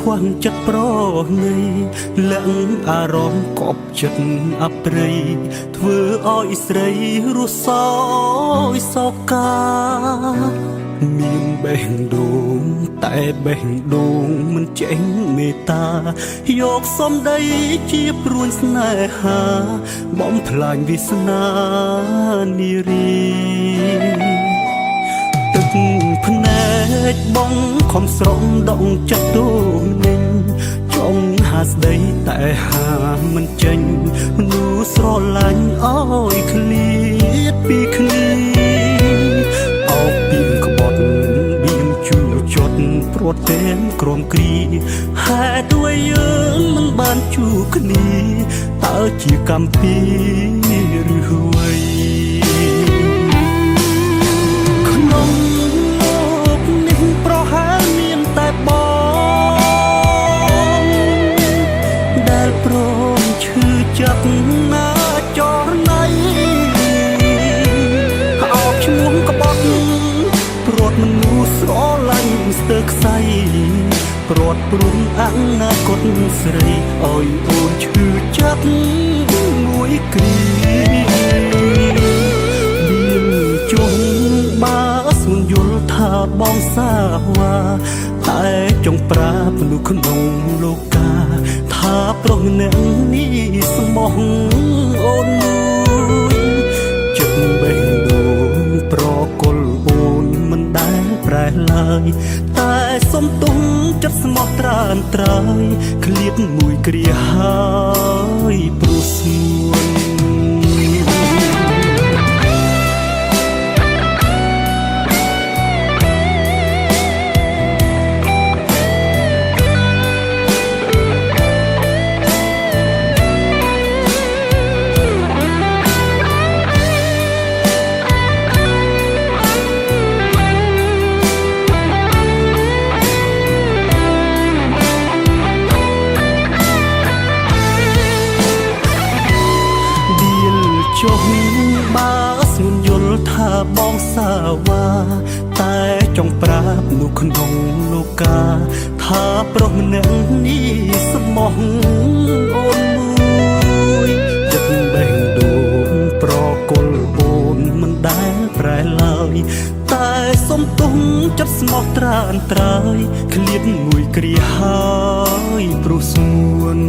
ខ្វះចិត្តប្រណីលាក់អារម្មណ៍កប់ចិត្តអប្រិយធ្វើឲ្យស្រីរស់សោយសោកាមានបេះដូងតែបេះដូងមិនចេញមេត្តាយកសំដីជាព្រួញស្នេហាបំផ្លាញវាសនានារីទឹកភ្នែកបងខំស្រង់ដងចិត្តទូនិញចង់ហាស្ដីតែហាមិនចេញមនុស្សស្រឡាញ់អើយឃ្លាតពីគ្នាអោបពីក្បត់បៀមជូចត់ព្រាត់ទាំងក្រមគ្រាហេតុด้วยយើងមិនបានជួបគ្នាតើជាកម្មពីឬអ្វីក្នុងលោកនេះប្រហែលមានតែបងដែលព្រមឈឺចាប់ណាចរណៃអោបឈ្មោះក្បត់ព្រាត់មនុស្សស្រឡាញ់ស្ទើរខ្សែព្រាត់ព្រំអនាគតស្រីឲ្យអូនឈឺចាប់មួយគ្រាមានជុំបើស្ងួនយល់ថាបងសាវ៉ាតែចង់ប្រាប់មនុស្សក្នុងលោកាថាប្រុសម្នាក់នេះស្មោះអូនមួយចិត្តបេះដូងប្រគល់អូនមិនដែលប្រែឡើយតែសុំទុំចិត្តស្មោះត្រានត្រើយឃ្លាតមួយគ្រាហើយព្រោះស្ងួន ឌៀលចុះបើស្ងួនយល់ថាបងសាវ៉ាតែចង់ប្រាប់នោះក្នុងលោកាថាប្រុសម្នាក់នេះស្មោះអូនមួយចិត្តបេះដូងប្រគល់អូនមិនដែលប្រែឡើយតែសុំទុំចិត្តស្មោះត្រានត្រើយឃ្លាតមួយគ្រាហើយព្រោះស្ងួន